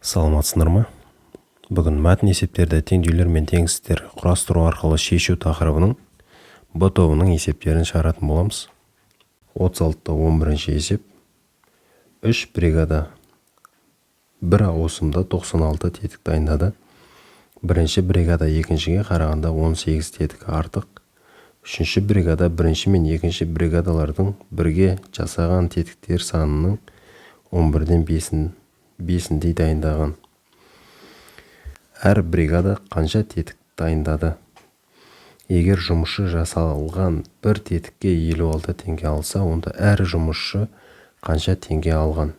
Саламатсыңдар ма? Бүгін мәтін есептерді теңдеулер мен теңсіздіктер құрастыру арқылы шешу тақырыбының Б тобының есептерін шығаратын боламыз. 36-та 11 есеп. 3 бригада бір ауысымда 96 тетік дайындады. Бірінші бригада екіншіге қарағанда 18 тетік артық. Үшінші бригада бірінші мен екінші бригадалардың бірге жасаған тетіктер санының 11-ден 5-індей дайындаған. Әр бригада қанша тетік дайындады? Егер жұмысшы жасалған бір тетікке 56 теңге алса, онда әр жұмысшы қанша теңге алған?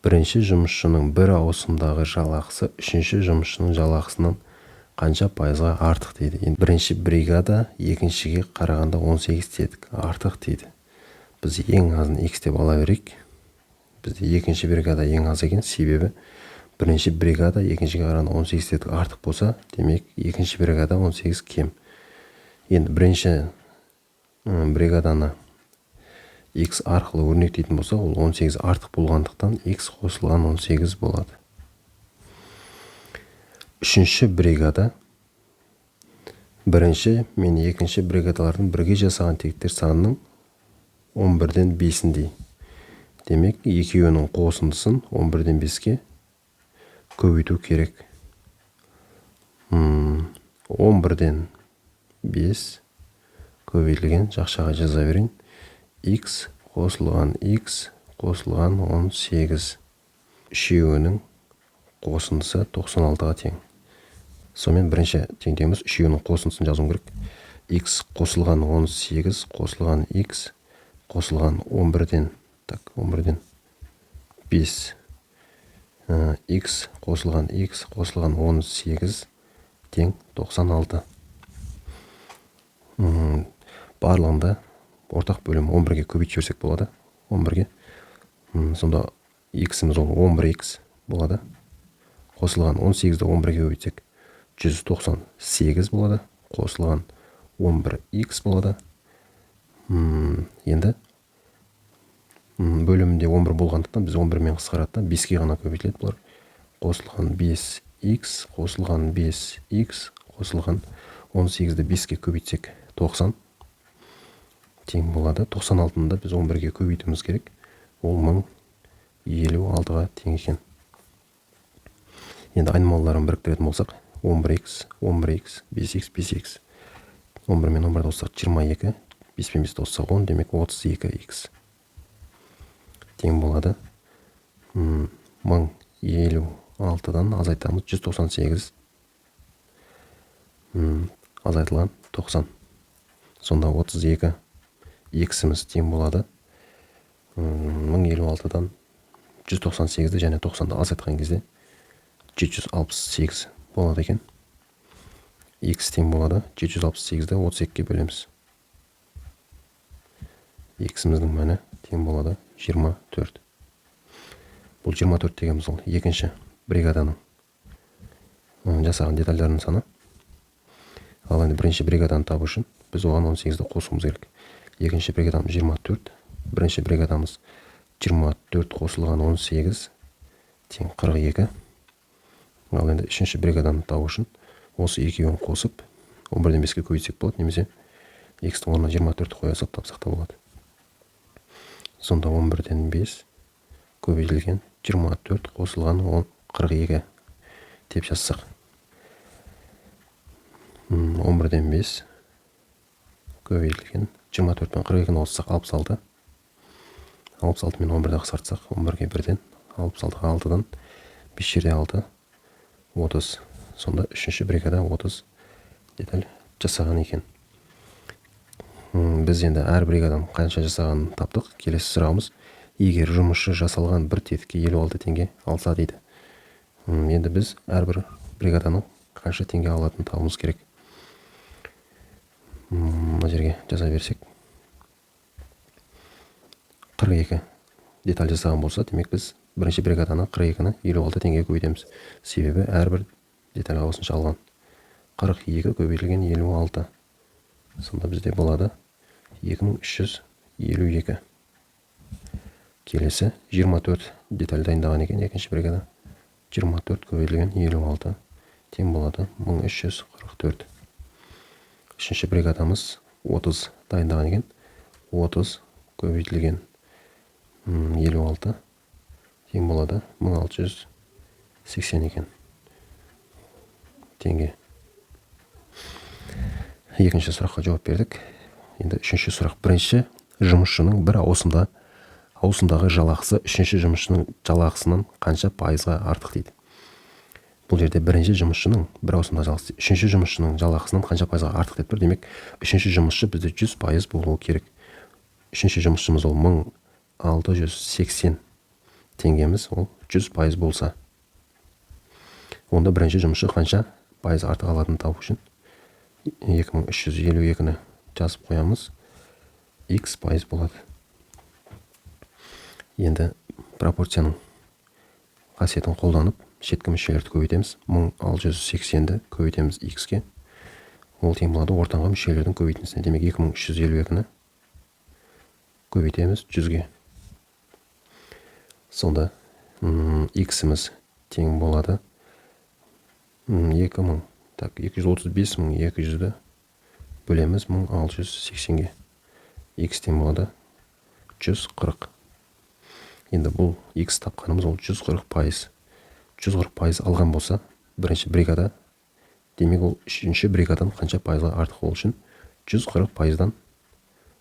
Бірінші жұмысшының бір ауысымдағы жалақысы үшінші жұмысшының жалақысынан қанша пайызға артық дейді. Енді бірінші бригада екіншіге қарағанда 18 тетік артық дейді. Біз ең азын x деп ала берейік. Бізде екінші бригада ең аз екен, себебі бірінші бригада екіншіге қарағанда 18 тетік артық болса, демек, екінші бригада 18 кем. Енді бірінші бригаданы x арқылы өрнектейтін болсақ, ол 18 артық болғандықтан, x қосылған 18 болады. Үшінші бригада бірінші мен екінші бригадалардың бірге жасаған тетіктер санының 11-ден 5-індей. Демек, екеуінің қосындысын 11-ден 5-ке көбейту керек. 11-ден 5 көбейтілген, жақшаға жаза берейін, x қосылған x қосылған 18, үшеуінің қосындысы 96-ға тең. Сонымен, бірінші теңдеуіміз, үшеуінің қосындысын жазуым керек. X қосылған 18 қосылған x қосылған 11-ден, так, 11-ден 5 x қосылған x қосылған 18 тең 96. Барлығында ортақ бөлім 11-ге көбейтіп жіберсек болады, 11-ге. Сонда x-іміз ол 11x болады, қосылған 18-ді 11-ге көбейтсек, 198 болады, қосылған 11x болады. Енді бөлімінде 11 болғандықтан, біз 11 мен қысқарады да, 5-ке ғана көбейтіледі бұлар. Қосылған 5x қосылған 5x қосылған 18-ді 5-ке көбейтсек, 90 тең болады. 96-ны да біз 11-ге көбейтуіміз керек, ол 1056-ға тең екен. Енді айнымалыларын біріктіретін болсақ, 11x, 11x, 5x, 5x, 11 мен 11-ді қоссақ, 22, 5 пен 5-ті қоссақ, 10, демек, 32x тең болады. 1056-дан азайтамыз 198, азайтылған 90. Сонда 32 иксіміз тең болады. 1056-дан 198-ді және 90-ды азайтқан кезде 768 болады екен. X тең болады, 768-ді 32-ге бөлеміз, иксіміздің мәні тең болады 24. Бұл 24 дегеніміз ол екінші бригаданың жасаған детальдарының саны. Ал енді бірінші бригаданы табу үшін біз оған 18-ді қосуымыз керек. Екінші бригадамыз 24, бірінші бригадамыз 24 қосылған 18 тең 42. Ал енді үшінші бригаданы табу үшін осы екеуін қосып, 11-ден 5-ке көбейтсек болады немесе x-тің орнына 24 қоя салып тапсақ та болады. Сонда 11-ден 5 көбейтілген 24 қосылған 42 деп жазсақ, 11-ден 5 көбейтілген 24 пен 42-ні қоссақ, 66. 66 мен 11-ді қысқартсақ, 11-ге бірден, 66-ға алтыдан, 5 жерде 6, 30. Сонда үшінші бригада 30 деталь жасаған екен. Біз енді әр бригаданың қанша жасағанын таптық. Келесі сұрағымыз: егер жұмысшы жасалған бір тетікке 56 теңге алса дейді. Енді біз әрбір бригаданың қанша теңге алатынын табуымыз керек. Мына жерге жаза берсек, 42 деталь жасаған болса, демек, біз бірінші бригаданы 42-ні 56 теңгеге көбейтеміз, себебі әрбір детальға осынша алған. 42 көбейтілген 56, сонда бізде болады 2352. Келесі 24 деталь дайындаған екен екінші бригада. 24 көбейтілген 56 тең болады 1344. Үшінші бригадамыз 30 дайындаған екен. 30 көбейтілген 56 тең болады 1680 екен теңге. Екінші сұраққа жауап бердік. Енді үшінші сұрақ. Бірінші жұмысшының бір ауысымдағы жалақысы үшінші жұмысшының жалақысынан қанша пайызға артық дейді. Бұл жерде бірінші жұмысшының бір ауысымдағы жалақысы үшінші жұмысшының жалақысынан қанша пайызға артық деп тұр. Демек, үшінші жұмысшы бізде 100% болуы керек. Үшінші жұмысшымыз ол 1680 теңгеміз, ол 100% болса, онда бірінші жұмысшы қанша пайыз артық алатынын табу үшін 2352-ні жазып қоямыз. X пайыз болады. Енді пропорцияның қасиетін қолданып, шеткі мүшелерді көбейтеміз. 1680-ді көбейтеміз X-ке. Ол тең болады ортаңғы мүшелердің көбейтіндісіне. Демек, 2352-ні көбейтеміз 100-ге. Сонда X-іміз тең болады 235 200-ді бөлеміз 1680-ге. X тең болады 140. Енді бұл X тапқанымыз ол 140%. 140% алған болса бірінші бригада, демек ол үшінші бригадан қанша пайызға артық болу үшін 140%-дан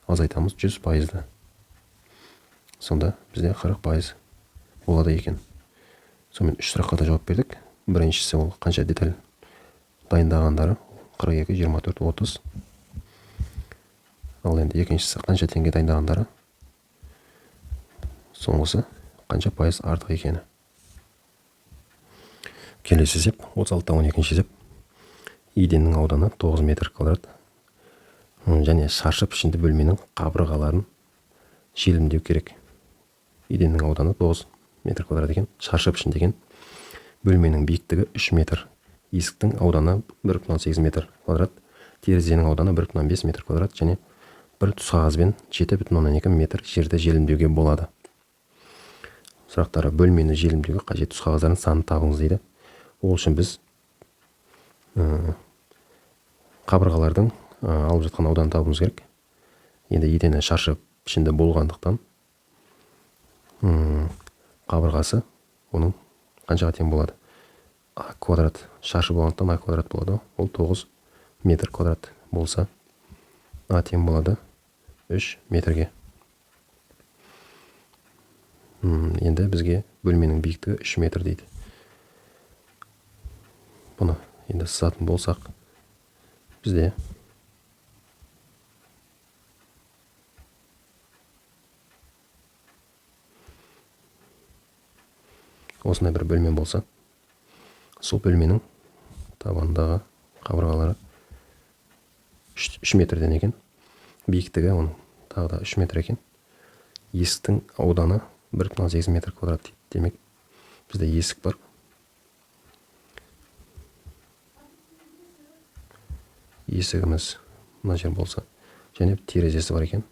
азайтамыз 100%-ды. Сонда бізде 40% болады екен. Сонымен үш сұраққа да жауап бердік. Біріншісі ол қанша деталь дайындағандары 42, 24, 30. Ал енді екіншісі қанша теңге дайындағандары, соңғысы қанша пайыз артық екені. Келесі есеп 36-12 есеп. Еденнің ауданы 9 метр квадрат және шаршы пішінді бөлменің қабырғаларын желімдеу керек. Еденнің ауданы 9 метр квадрат екен, шаршы пішінді екен. Бөлменің биіктігі 3 метр, есіктің ауданы 1,8 метр квадрат, терезенің ауданы 1,5 метр квадрат және бір тұсқағазбен 7,2 метр жерді желімдеуге болады. Сұрақтары: бөлмені желімдеуге қажет тұсқағаздардың санын табыңыз дейді. Ол үшін біз қабырғалардың алып жатқан ауданын табуымыз керек. Енді едені шаршы пішінді болғандықтан қабырғасы оның қаншаға тең болады? А квадрат шаршы болғандықтан а квадрат болады. Ол 9 метр квадрат болса, а тең болады 3 метрге. Енді бізге бөлменің биіктігі 3 метр дейді. Бұны енді сызатын болсақ, бізде осындай бір бөлме болса, сол бөлменің табанындағы қабырғалары 3 метрден екен, биіктігі оның тағы да 3 метр екен. Есіктің ауданы 1,8 метр квадрат дейді. Демек, бізде есік бар. Есігіміз мына жер болса, және терезесі бар екен.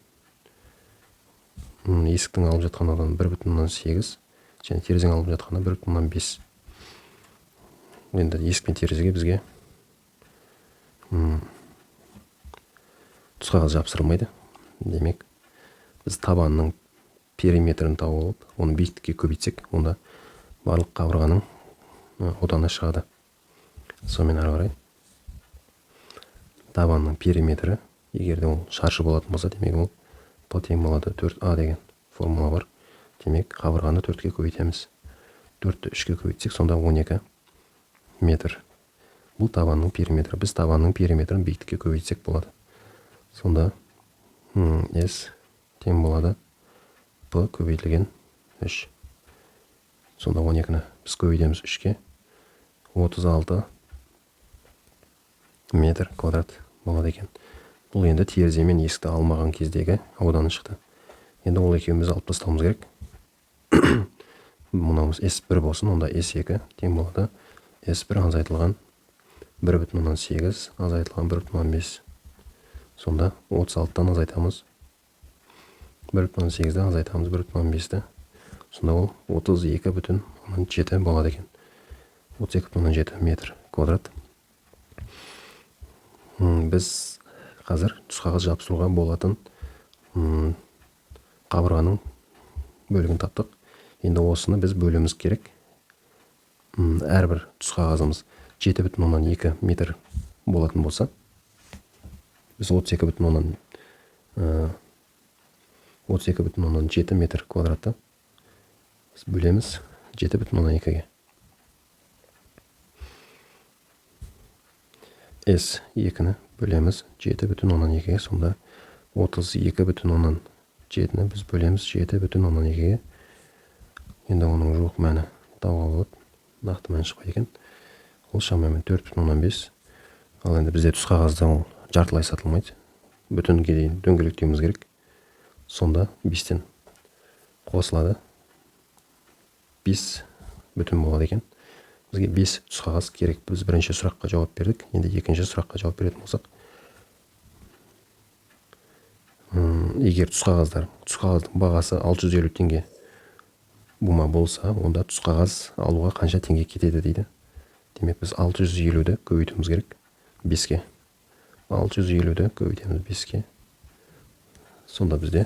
Есіктің алып жатқан ауданы 1,8 және терезенің алып жатқаны 1,5. Енді есік пен терезеге бізге тұсқағаз жапсырылмайды. Демек, біз табанның периметрін тауып алып, оны биіктікке көбейтсек, онда барлық қабырғаның ауданы шығады. Сонымен ары қарай табанның периметрі, егер де ол шаршы болатын болса, демек ол П тең болады 4А деген формула бар. Демек, қабырғаны 4-ке көбейтеміз. 4-ті 3-ке көбейтсек, сонда 12 метр. Бұл табанның периметрі. Біз табанның периметрін биіктікке көбейтсек болады. Сонда S тең болады П көбейтілген 3. Сонда 12-ні біз көбейтеміз 3-ке. 36 метр квадрат болады екен. Бұл енді терезе мен есікті алмаған кездегі ауданы шықты. Енді ол екеуімізді алып тастауымыз керек. Мынауымыз S1 болсын, онда S2 тең болады S1 азайтылған 1,8 азайтылған 1,5. Сонда 36-тан азайтамыз 1,8-ді азайтамыз 1,5-ті. Сонда ол 32,7 болады екен. 32,7 метр квадрат. Біз қазір түсқағаз жапсыруға болатын қабырғаның бөлігін таптық. Енді осыны біз бөлуіміз керек. Әрбір түсқағазымыз 7,2 метр болатын болса, біз 32,7 метр квадратты біз бөлеміз 7,2-ге. S2-ні бөлеміз 7,2-ге, сонда 32,7-ні біз бөлеміз 7,2-ге. Енді оның жуық мәні табуға болады. Нақты мәні шықпайды екен. Ол шамамен 4,5. Ал енді бізде түсқағазда ол жартылай сатылмайды. Бүтінге дейін дөңгелектеуіміз керек. Сонда 5-тен қосылады. 5 бүтін болады екен. Бізге 5 түсқағаз керек. Біз бірінші сұраққа жауап бердік. Енді екінші сұраққа жауап беретін болсақ, егер түсқағаздың бағасы 650 теңге бума болса, онда түсқағаз алуға қанша теңге кетеді дейді. Демек, біз 650-ді көбейтуіміз керек 5-ке. 650-ді көбейтеміз 5-ке. Сонда бізде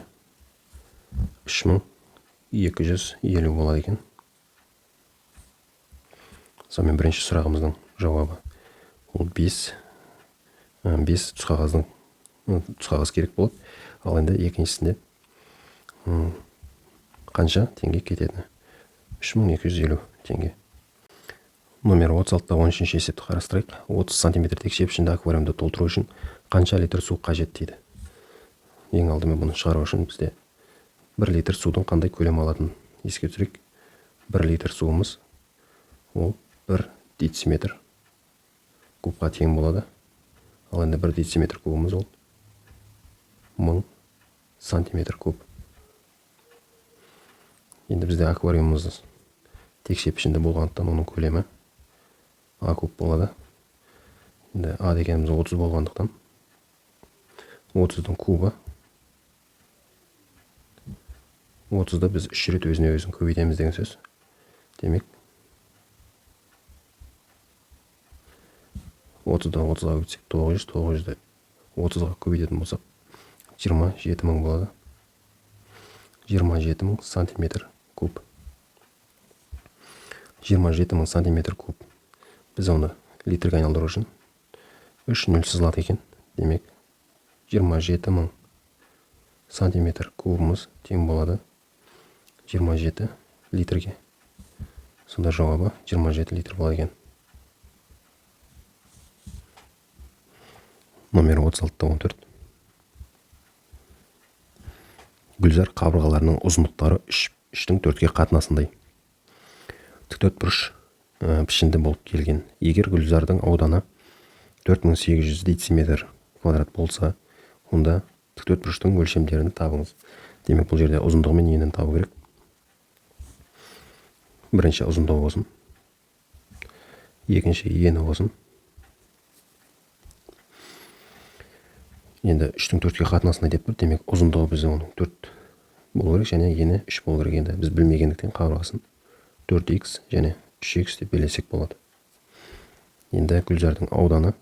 3250 болады екен. Сонымен бірінші сұрағымыздың жауабы ол 5 түсқағаз керек болады. Ал енді екіншісінде қанша теңге кетеді? 3250 теңге. Номер 36-13 есепті қарастырайық. 30 сантиметр текше пішінді аквариумды толтыру үшін қанша литр су қажет дейді. Ең алдымен бұны шығару үшін бізде 1 литр судың қандай көлем алатынын еске түсірейік. 1 литр суымыз ол 1 дециметр кубқа тең болады. Ал енді 1 дециметр кубымыз ол 1000 сантиметр куб. Енді бізде аквариумымыз текше пішінді болғандықтан оның көлемі А куб болады. Енді А дегеніміз 30 болғандықтан 30-дың кубы. 30-ды біз 3 рет өзіне өзін көбейтеміз деген сөз. Демек, 30-дан 30-ға көбейтсек 900, 900-ді 30-ға көбейтетін болсақ 27000 болады. 27000 сантиметр куб. 27000 сантиметр куб. Біз оны литрге айналдыру үшін 3 нөл сызылады екен. Демек, 27000 сантиметр кубымыз тең болады 27 литрге. Сонда жауабы 27 литр болады екен. Номер 36-14. Гүлзар қабырғаларының ұзындықтары 3-тің 4-ке қатынасындай. Тіктөрт бұрыш пішінді болып келген. Егер гүлзардың ауданы 4800 дециметр квадрат болса, онда тіктөрт бұрыштың өлшемдерін табыңыз. Демек, бұл жерде ұзындығы мен енін табу керек. Бірінші ұзындығы болсын, екінші ені болсын. Енді 3-тің 4-ке қатынасына деп тұр. Демек, ұзындығы бізде оның 4 болу керек және ені 3 болу керек. Енді біз білмегендіктен қабырғасын 4х және 3х деп белгілесек болады. Енді гүлзардың ауданы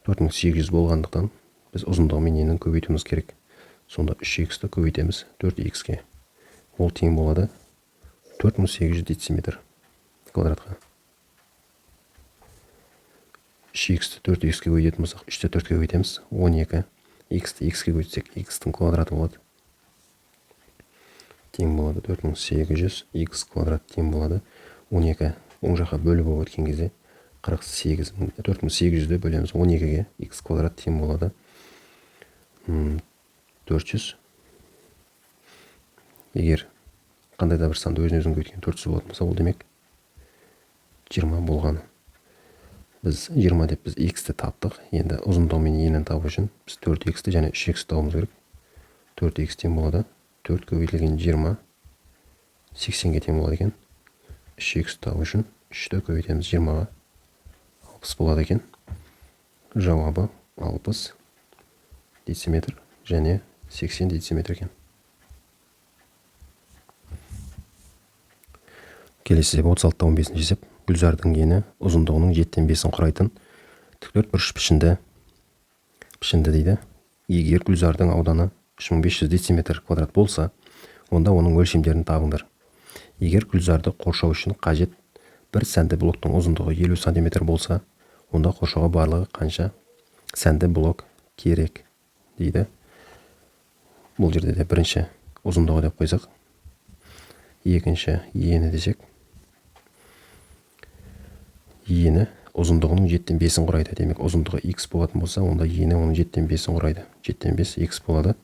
4800 болғандықтан біз ұзындығы мен енін көбейтуіміз керек. Сонда 3х-ті көбейтеміз 4х-ке. Ол тең болады 4800 дециметр квадратқа. 3х-ті 4х-ке көбейтетін болсақ, 3-ті 4-ке көбейтеміз, 12. Х-ті х-ке көбейтсек, х-тің квадраты болады. Тең болады 4800 х квадрат тең болады 12. Оң жаққа бөліп болып өткен кезде 48 мың, 4800-ді бөлеміз 12-ге, х квадрат тең болады 400. Егер қандай да бір санды өзін өзін көбейткен 400 болатын болса, ол демек 20 болғаны. Біз 20 деп біз х-ті таптық. Енді ұзындығы мен енін табу үшін біз 4х-ті және 3х-ті табуымыз керек. 4х тең болады 4 көбейтілген 20 80-ге тең болады екен. 3х табу үшін 3-ті көбейтеміз 20-ға, 60 болады екен. Жауабы 60 дециметр және 80 дециметр екен. Келесі есеп 36-15 есеп. Гүлзардың ені ұзындығының 7-5-ін құрайтын тік бұрыш пішінді дейді. Егер гүлзардың ауданы 3500 дециметр квадрат болса, онда оның өлшемдерін табыңдар. Егер гүлзарды қоршау үшін қажет бір сәнді блоктың ұзындығы 50 сантиметр болса, онда қоршауға барлығы қанша сәнді блок керек дейді. Бұл жерде де бірінші ұзындығы деп қойсақ, екінші ені десек, ені ұзындығының 7-5-ін құрайды. Демек, ұзындығы x болатын болса, онда ені оның 7-5-ін құрайды. 7-5 x болады.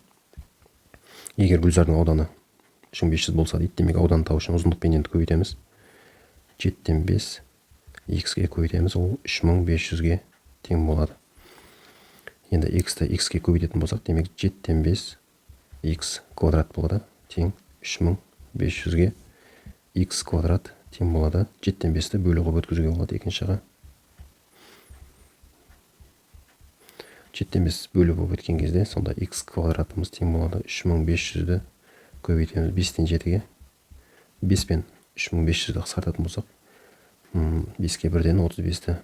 Егер гүлзардың ауданы 3500 болса дейді, демек ауданын табу үшін ұзындықпен енді көбейтеміз. 7-5 x-ге көбейтеміз, ол 3500-ге тең болады. Енді x-ті x-ге көбейтетін болсақ, демек 7-5 x квадрат болады, тең 3500-ге x квадрат тең болады. 7-5-ті бөлу қылып өткізуге болады екінші жаққа. 7-5 бөлу болып өткен кезде, сонда x квадратымыз тең болады. 3500-ді көбейтеміз 5-тен 7-ге. 5 пен 3500-ді қысқартатын болсақ, 5-ке 1-ден 35-ті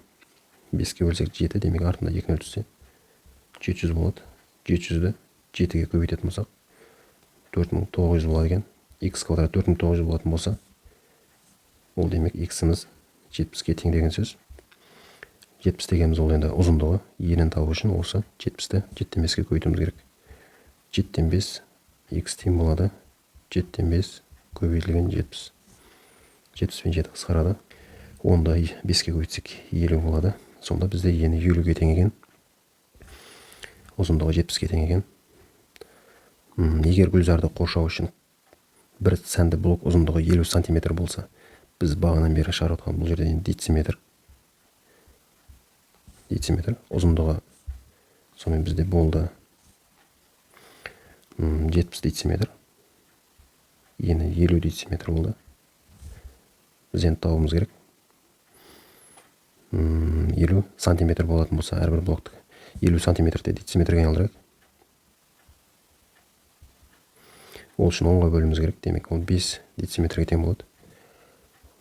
5-ке бөлсек 7, демек артында 2 нөл түссе 700 болады. 700-ді 7-ге көбейтетін болсақ 4900 болады екен. X квадрат 4900 болатын болса, ол демек x-іміз 70-ке тең деген сөз. 70 дегеніміз ол енді ұзындығы, енін табу үшін осы 70-ті 7-5-ке көбейтуіміз керек. 7-5 x тең болады. 7-5 көбейтілген 70. 70 пен 7 қысқарады. Онда 5-ке көбейтсек 50 болады. Сонда бізде ені 50-ге тең екен. Ұзындығы 70-ке тең екен. Егер гүлзарды қоршау үшін бір сәнді блок ұзындығы 50 сантиметр болса, біз бағанадан бері шығарып отқан бұл жерде енді дециметр. Дециметр ұзындығы сонымен бізде болды 70 дециметр. Ені 50 дециметр болды. Біз енді табуымыз керек. 50 сантиметр болатын болса, әрбір блоктікі 50 сантиметрді дециметрге айналдырайық. Ол үшін 10-ға бөлуіміз керек. Демек, ол 5 дециметрге тең болады.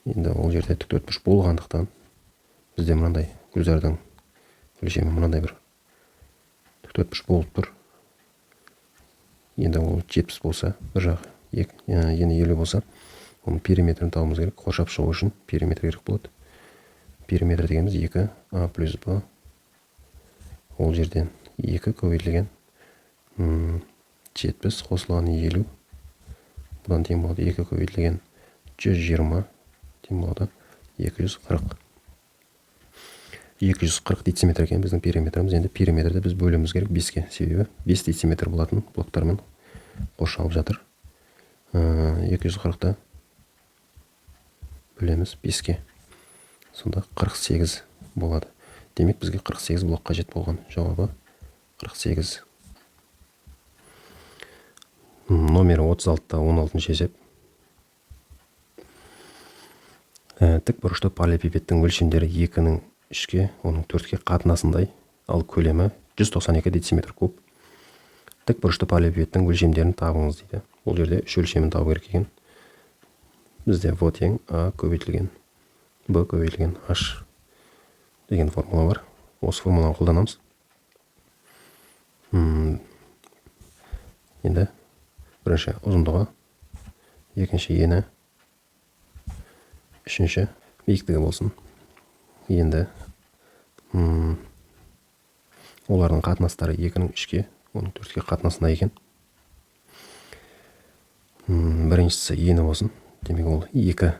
Енді ол жерде тік төртбұрыш болғандықтан бізде мынандай гүлзардың өлшемі мынандай бір тік төртбұрыш болып тұр. Енді ол 70 болса, бір жағы ені 50 болса, оның периметрін табуымыз керек. Қоршап шығу үшін периметр керек болады. Периметр дегеніміз 2 а плюс б, ол жерден 2 көбейтілген 70 қосылған 50, бұдан тең болады 2 көбейтілген 120 тең болады 240. 240 дециметр екен біздің периметріміз. Енді периметрді біз бөлуіміз керек 5-ке, себебі 5 дециметр болатын блоктармен қоршалып жатыр. 240-ты бөлеміз 5-ке. Сонда 48 болады. Демек, бізге 48 блок қажет болған. Жауабы 48. Номері 36-та 16-шы есеп. Тік бұрышты параллелепипедтің өлшемдері 2-нің 3-ке, оның 4-ке қатынасындай, ал көлемі 192 дециметр куб. Тік бұрышты параллелепипедтің өлшемдерін табыңыз дейді. Бұл жерде 3 өлшемін табу керек екен. Бізде В тең А көбейтілген Б көбейтілген H деген формула бар. Осы формуланы қолданамыз. Енді бірінші ұзындығы, екінші ені, үшінші биіктігі болсын. Енді олардың қатынастары 2-нің 3-ке, оның 4-ке қатынасында екен. Біріншісі ені болсын. Демек, ол 2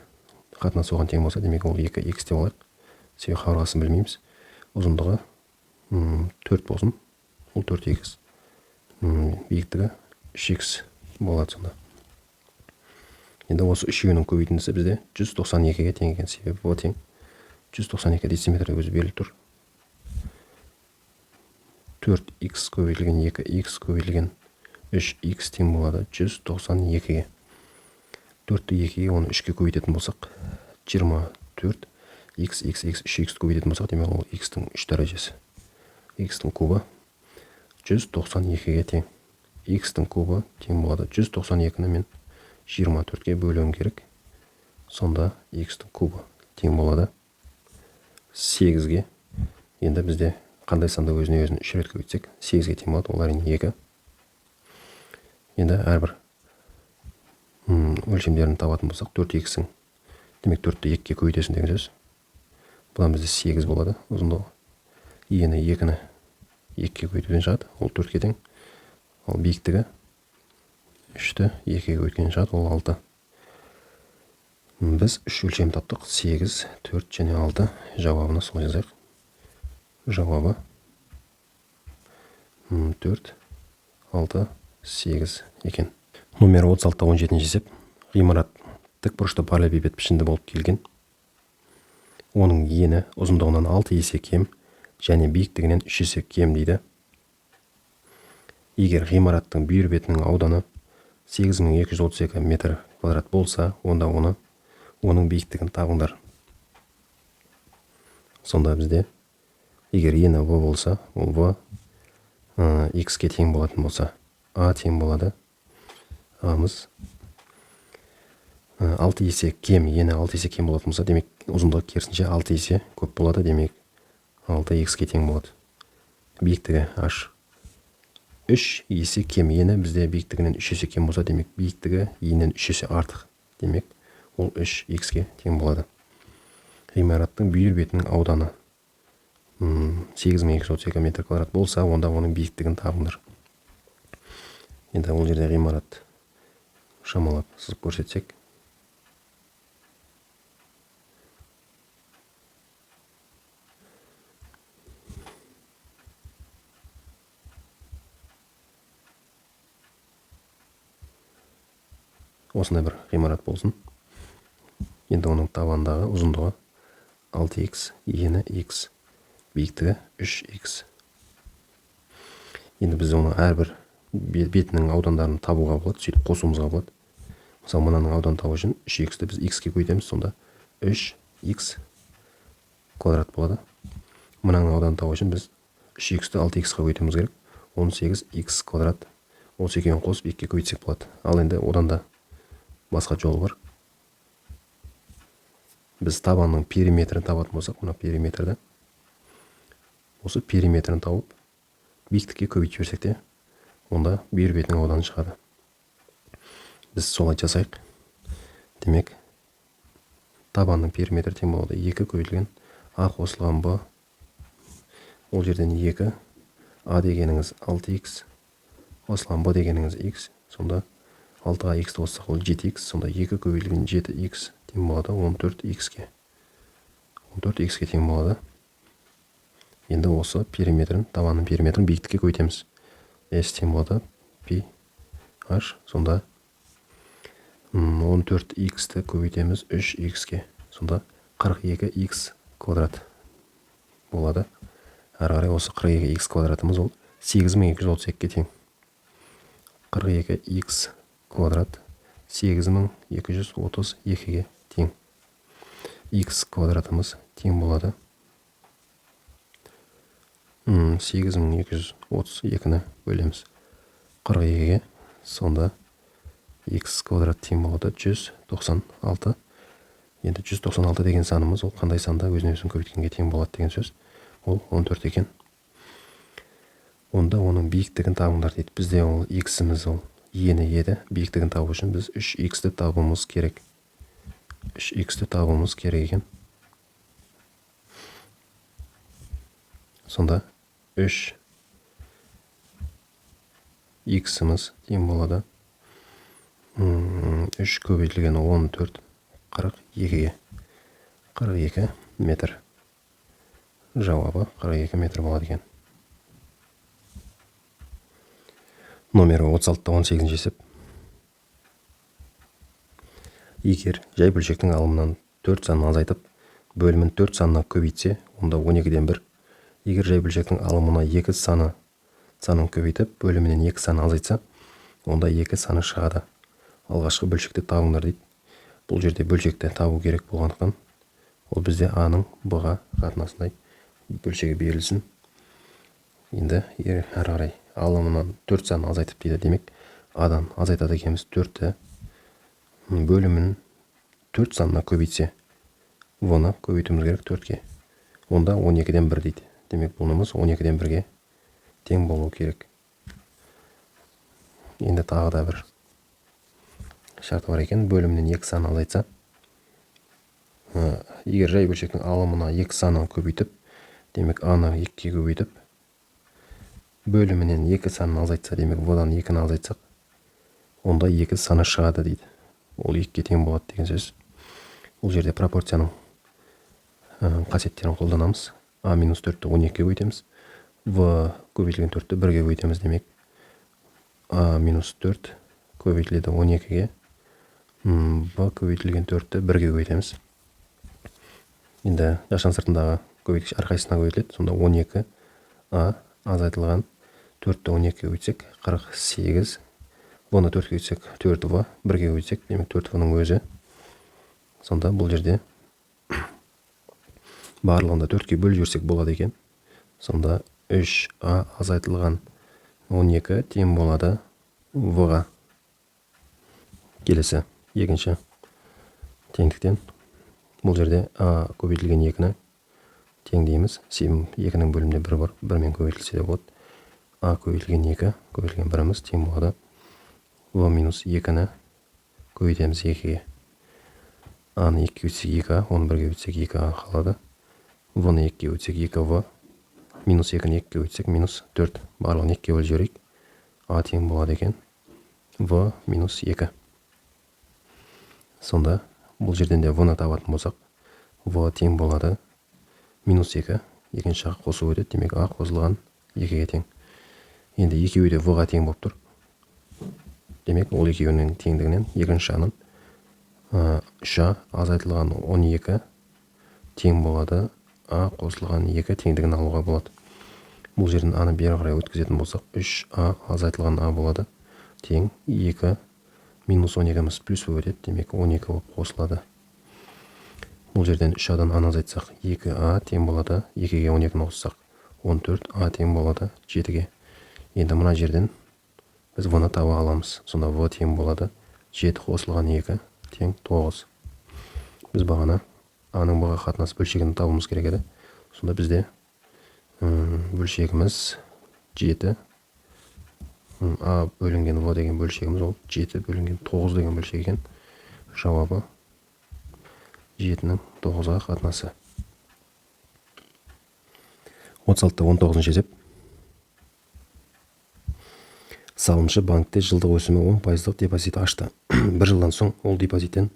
қатынасы оған тең болса, демек ол 2 x деп алайық. Себебі қабырғасын білмейміз. Ұзындығы 4 болсын. Ол 4 x. Биіктігі 3 x болады сонда. Енді осы үшеуінің көбейтіндісі бізде 192-ге тең екен. Себебі В тең 192 дециметр өзі беріліп тұр. 4 x көбейтілген 2 x көбейтілген 3 x тең болады 192-ге. 4-ті 2-ге, оны 3-ке көбейтетін болсақ, 24 x, x, x, 3 x көбейтетін болсақ, демек ол x-тің 3 дәрежесі. X-тің кубы 192-ге тең. X-тің кубы тең болады 192-ні мен 24-ке бөлуім керек. Сонда x-тің кубы тең болады 8-ге. Енді бізде қандай санды өзіне өзін 3 рет көбейтсек 8-ге тең болады, ол әрине 2. Енді әрбір өлшемдерін табатын болсақ, 4x-ің, демек 4-ті 2-ге көбейтесің деген сөз. Бұдан бізде 8 болады ұзындығы. Ені 2-ні 2-ге көбейтуден шығады, ол 4-ке тең. Ал биіктігі 3-ті 2-ге көбейткен шығады, ол 6. Біз 3 өлшем таптық, 8, 4 және 6. Жауабына солай жазайық. Жауабы 4, 6, 8 екен. Номері 36 17 есеп. Ғимарат тік бұрышты параллелепипед пішінді болып келген. Оның ені ұзындығынан 6 есе кем және биіктігінен 3 есе кем дейді. Егер ғимараттың бүйір бетінің ауданы 8232 метр квадрат болса, онда оның биіктігін табыңдар. Сонда бізде егер ені В болса, ол В X-ке тең болатын болса, А тең болады. Амыз 6 есе кем, ені 6 есе кем болатын болса, демек ұзындығы керісінше 6 есе көп болады, демек 6 X-ке тең болады. Биіктігі H 3 есе кем, ені бізде биіктігінен 3 есе кем болса, демек биіктігі енінен 3 есе артық, демек ол 3 X-ке тең болады. Ғимараттың бүйір бетінің ауданы 8232 метр квадрат болса, онда оның биіктігін табыңдар. Енді ол жерде ғимарат шамалап сызып көрсетсек, осындай бір ғимарат болсын. Енді оның табандағы ұзындығы 6x, ені x, биіктігі 3x. Енді біз оны әрбір бетінің аудандарын табуға болады, сөйтіп қосуымызға болады. Мысалы, мынаның ауданын табу үшін 3x-ті біз x-ке көбейтеміз, сонда 3x квадрат болады. Мынаның ауданын табу үшін біз 3x-ті 6x-қа көбейтуіміз керек, 18x квадрат. Осы екеуін қосып 2-ге көбейтсек болады. Ал енді одан да басқа жол бар. Біз табанның периметрін табатын болсақ, мына периметрді, осы периметрін тауып биіктікке көбейтіп жіберсек те, онда бүйір бетінің ауданы шығады. Біз солай жасайық. Демек, табанның периметрі тең болады 2 көбейтілген А қосылған Б. Ол жерден 2, А дегеніңіз 6x, қосылған Б дегеніңіз x, сонда 6-ға x-ті қоссақ ол 7x, сонда 2 көбейтілген 7x тең болады 14x-ке. 14x-ке тең болады. Енді осы периметрін, табанның периметрін биіктікке көбейтеміз. S тең болады пи h, сонда 14x-ті көбейтеміз 3x-ке. Сонда 42x квадрат болады. Әрі қарай осы 42x квадратымыз ол 8232-ге тең. 42x квадрат 8232-ге тең. X квадратымыз тең болады 8232-ні бөлеміз 42-ге, сонда x квадрат тең болады 196. Енді 196 деген санымыз ол қандай санда өзін өзін көбейткенге тең болады деген сөз, ол 14 екен. Онда оның биіктігін табыңдар дейді. Бізде ол x-іміз ол ені еді. Биіктігін табу үшін біз 3x-ті табуымыз керек. 3x-ті табуымыз керек екен. Сонда 3 x-іміз тең болады 3 көбейтілген 14 42-ге. 42 метр. Жауабы 42 метр болады екен. Номері 36 18 есеп. Егер жай бөлшектің алымынан 4 санын азайтып, бөлімін 4 санына көбейтсе, онда 12-ден 1. Егер жай бөлшектің алымына 2 санын көбейтіп, бөлімінен 2 санын азайтса, онда 2 саны шығады. Алғашқы бөлшекті табыңдар дейді. Бұл жерде бөлшекті табу керек болғандықтан, ол бізде А-ның Б-ға қатынасындай бөлшегі берілсін. Енді әрі қарай алымынан 4 санын азайтып дейді. Демек, А-дан азайтады екенбіз 4-ті. Бөлімін 4 санына көбейтсе, В-ны көбейтуіміз керек 4-ке. Онда 12-ден 1 дейді. Демек, бұнымыз 12-ден 1-ге тең болу керек. Енді тағы да бір шарт бар екен. Бөлімінен 2 санын азайтса, егер жай бөлшектің алымына 2 санын көбейтіп, демек А-ны 2-ге көбейтіп, бөлімінен 2 санын азайтса, демек В-дан 2-ні азайтсақ, онда 2 саны шығады дейді. Ол 2-ге тең болады деген сөз. Бұл жерде пропорцияның қасиеттерін қолданамыз. А минус 4-ті 12-ге көбейтеміз. В көбейтілген 4-ті 1-ге көбейтеміз. Демек, А минус 4 көбейтіледі 12-ге, В көбейтілген 4-ті 1-ге көбейтеміз. Енді жақшаның сыртындағы көбейткіш әрқайсысына көбейтіледі. Сонда 12 А азайтылған 4-ті 12-ге көбейтсек 48, В-ны 4-ке көбейтсек 4 В, 1-ге көбейтсек, демек 4 В-ның өзі. Сонда бұл жерде барлығында 4-ке бөліп жіберсек болады екен. Сонда 3 А азайтылған 12 тең болады В-ға. Келесі екінші теңдіктен бұл жерде А көбейтілген 2-ні теңдейміз. Себебі 2-нің бөлімінде 1 бар, 1-мен көбейтілсе де болады. А көбейтілген 2 көбейтілген 1-іміз тең болады В минус 2-ні көбейтеміз 2-ге. А-ны 2-ге көбейтсек 2 А, оны 1-ге көбейтсек 2 А қалады. В-ны 2-ге көбейтсек 2 В, минус 2-ні 2-ге көбейтсек минус 4. Барлығын 2-ге бөліп жіберейік. А тең болады екен В минус 2. Сонда бұл жерден де В-ны табатын болсақ, В тең болады минус 2, екінші жаққа қосып өтеді, демек А қосылған 2-ге тең. Енді екеуі де В-ға тең болып тұр. Демек, ол екеуінің теңдігінен екінші жағынан 3 А азайтылған 12 тең болады А қосылған 2 теңдігін алуға болады. Бұл жерден А-ны бері қарай өткізетін болсақ, 3 А азайтылған А болады тең 2 минус 12-міз плюс болып өтеді, демек 12 болып қосылады. Бұл жерден 3 А-дан А-ны азайтсақ, 2 А тең болады 2-ге 12-ні қоссақ, 14 А тең болады 7-ге. Енді мына жерден біз В-ны таба аламыз. Сонда В тең болады 7 қосылған 2 тең 9. Біз бағана А-ның Б-ға қатынасы бөлшегін табуымыз керек еді. Сонда бізде бөлшегіміз 7 А бөлінген В деген бөлшегіміз ол 7 бөлінген 9 деген бөлшек екен. Жауабы 7-нің 9-ға қатынасы. 36 19 есеп. Салымшы банкте жылдық өсімі 10% депозит ашты. Бір жылдан соң ол депозиттен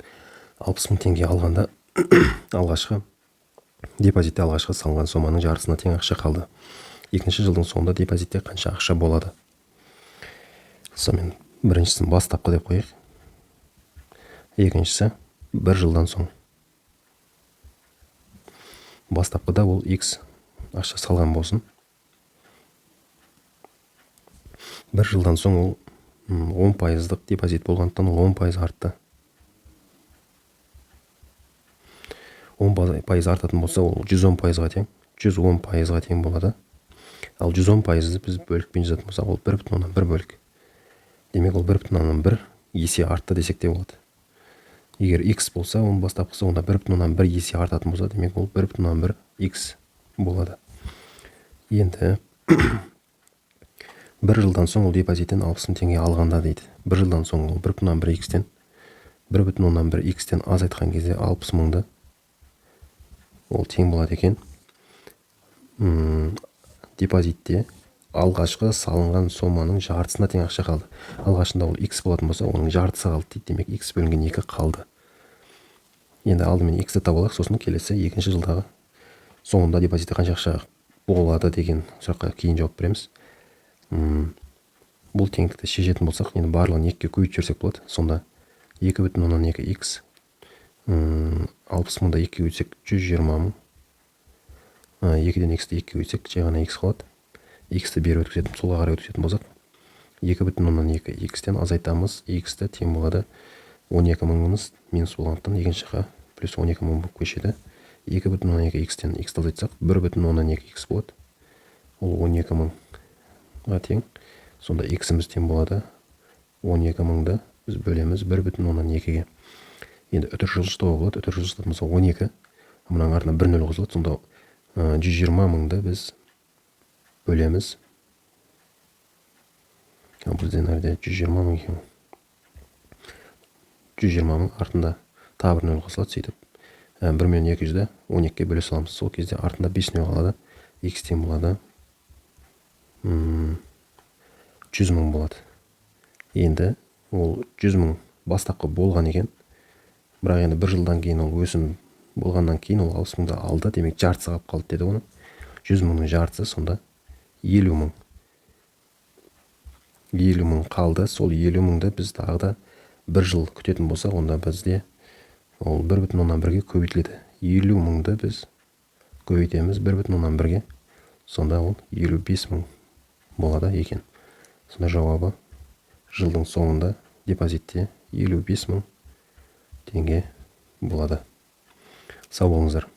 60 мың теңге алғанда алғашқы депозитте алғашқы салынған соманың жартысына тең ақша қалды. Екінші жылдың соңында депозитте қанша ақша болады? Сонымен біріншісін бастапқы деп қояйық. Екіншісі бір жылдан соң. Бастапқыда ол X ақша салған болсын. Бір жылдан соң ол 10% депозит болғандықтан ол 10% артты. 10% артатын болса, ол 110%-ға тең. 110%-ға тең болады. Ал 110%-ды біз бөлікпен жазатын болсақ, ол 1,1 бөлік. Демек, ол 1,1 есе артты десек те болады. Егер X болса, оның бастапқысы онда 1,1 есе артатын болса, демек ол 1,1 X болады. Енді бір жылдан соң ол депозиттен 60 мың теңге алғанда дейді. Бір жылдан соң ол 1,1 X-тен азайтқан кезде 60 мыңды ол тең болады екен. Депозитте алғашқы салынған соманың жартысына тең ақша қалды. Алғашында ол X болатын болса, оның жартысы қалды дейді. Демек, X бөлінген 2 қалды. Енді алдымен X-ті тауып алайық, сосын келесі екінші жылдағы соңында депозитте қанша ақша болады деген сұраққа кейін жауап береміз. Бұл теңдікті шешетін болсақ, енді барлығын 2-ге көбейтіп жіберсек болады. Сонда 2,2 X, 60 мыңда 2-ге көбейтсек 120 мың. 2-ден X-ті 2-ге көбейтсек, жай ғана X қалады. X-ті бері өткізетін, солға қарай өткізетін болсақ, 2,2 X-тен азайтамыз, X-ті тең болады 12 мыңымыз минус болғандықтан екінші жаққа плюс 12 мың болып көшеді. 2,2 X-тен X-ті азайтсақ, 1,2 X болады. Ол 12 мыңға тең. Сонда X-іміз тең болады 12 мыңды біз бөлеміз 1,2-ге. Енді үтір жылжытуға болады. Үтір жылжытатын болсақ 12, мынаның артына бір нөл қосылады. Сонда 120 мыңды біз бөлеміз. Бізде мына жерде 120 мың екен. 120 мың артында тағы бір нөл қосылады, сөйтіп 1 миллион 200-ді 12-ге бөле саламыз. Сол кезде артында 5 нөл қалады. X тең болады 100 мың болады. Енді ол 100 мың бастапқы болған екен, бірақ енді бір жылдан кейін ол өсім болғаннан кейін ол 60 мыңды алды, демек жартысы қалып қалды деді оның. 100 мыңның жартысы сонда 50 мың. 50 мың қалды. Сол 50 мыңды біз тағы да бір жыл күтетін болсақ, онда бізде ол 1,1-ге көбейтіледі. 50 мыңды біз көбейтеміз 1,1-ге, сонда ол 55 мың болады екен. Сонда жауабы жылдың соңында депозитте 55 мың теңге болады. Сау болыңыздар.